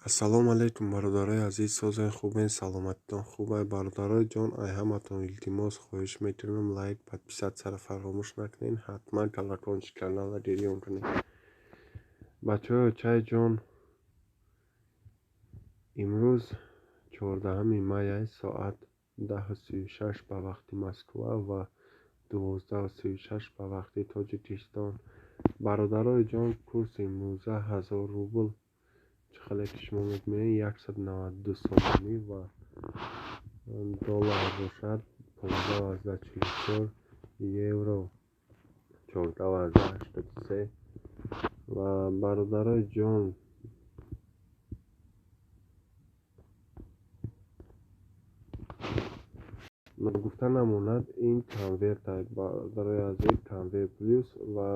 Ассалому алайкум, бародарои азиз, созен, хубен, саломатитон хубай? Бародарои ҷон, ай ҳаматон илтимос, хоҳиш метавонам, лайк, подписатсияро фаромӯш накунед, ҳатман колокольчик каналро гирён кунед. Бачаҳои очаи ҷон, имрӯз 14 май, соат 10:36 ба вақти Москва ва 12:36 ба вақти Тоҷикистон. Бародарои ҷон, курси имрӯза 1000 рубл, чӣ хеле ки шумо мебинед, 192 сомонӣ ва доллар бошад 15,44, евро 14,83. Ва бародарои ҷон, ногуфта намонад, ин конверт, бародарои азиз, конверт плюс. Ва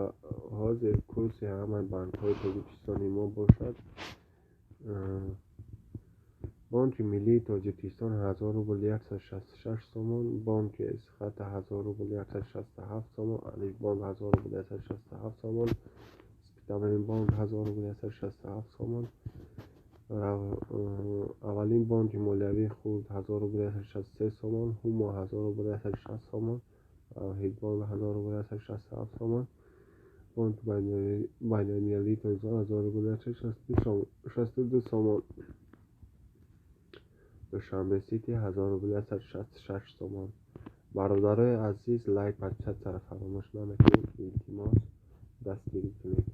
ҳозир курси ҳамаи банкҳои Тоҷикистони мо бошад: Бонки Миллии Тоҷикистон 1000 рубл 166 сомон, Бонки Эсхата 1000 рубл 167 сомон, Алифбонк 1000 рубл 167 сомон, Спитаменбонк 1000 рубл 167 сомон, Аввалин бонки молиявии хурд 1000 рубл 163 сомон, Ҳумо 1000 рубл 160 сомон, Тавҳидбонк 1000 рубл 167 сомон, Бонки Байналмилалии Тоҷикистон 1000 рубл 162 сомон, Душанбе Сити 1000 рубл 166 сомон. Бародарои азиз, лайк, подписатсияро фаромӯш намекунед, илтимос, дастгирӣ кунед.